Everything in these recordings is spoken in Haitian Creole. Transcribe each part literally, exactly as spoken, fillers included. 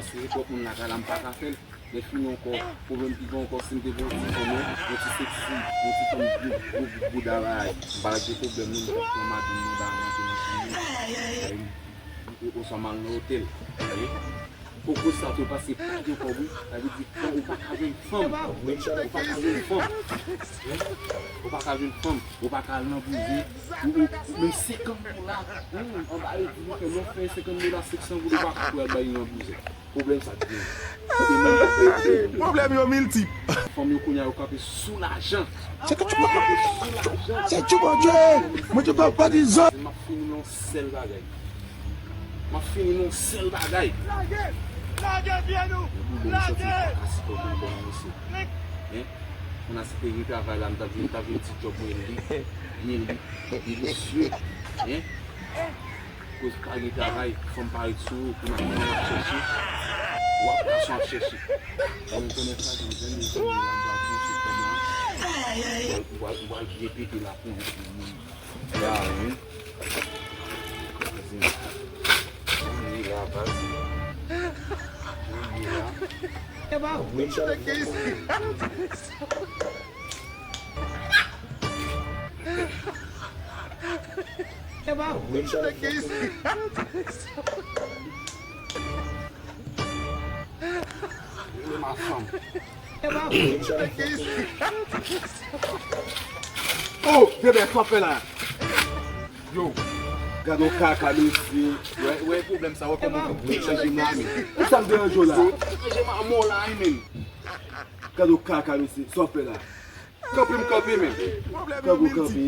Se twòp moun lakay la, m pa ka fè l. Lè fini ankò, pwoblèm ki gen ankò, si m te gen yon ti fanm, yon ti seksi, yon ti fanm gwo, gwo bout bouda bagay, m pa t ap gen pwoblèm non, m t ap pran madanm nan ba manje nan fanmi. Oswa m al nan otèl. Poko sa tou pase pa gen kòb wi. Sa vle di ou pa ka jwenn fanm. Ou pa ka jwenn fanm. Ou pa ka jwenn fanm. Ou pa ka al nan bouzen. Ou, ou, ou menm senkant dola. Anba yo di nou ke lè w fè senkant dola, senk san goud ou pa ka pou al bay nan bouzen. Pwoblèm sa ki gen. Pwoblèm yo miltip. Fanm yo kounye a yo kanpe sou lajan. Se ke tu peux. Se tu, mon Dieu. Mon Dieu, papa, disons. M ap fini nan yon sèl bagay. M ap fini nan yon sèl bagay. Lage! Lage pye nou! Lage! Lage! Moun a si te gen travay la, m t ap vin, t ap vin ti djòb mwen li, byen li, delisye. Hein? Koz pa gen travay, fanm pa ret sou ou, pou nan fanm ap chèche, w ap gason ap chèche. Mwen konnen sa, jan m jwenn li, m ap ba pou sou fanm la. M pral, m pral, m pral byen pete la pou ou. Ya, wi. Wi, la, baz. Wi, la. E ba ou. E ba ou. Rele ma fanm. E ba ou. Oh, bebe, sa w ap fè la? Yo, gade yon kaka, mesye. Wè, wè pwoblèm sa, wè kòman w ap chanje m la, men. Kisa m deranje w la? Chanje m a mò la, wi, men. Gade yon kaka, mesye, sa w ap fè la? Kanpe m kanpe, men. Kanpe w kanpe.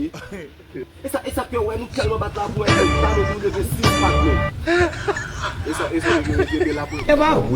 E sa, e sa k fè wè nou tèlman bat la pou wè nou ta nou leve sis pat, men. E sa, e sa nou leve la pou. E ba ou.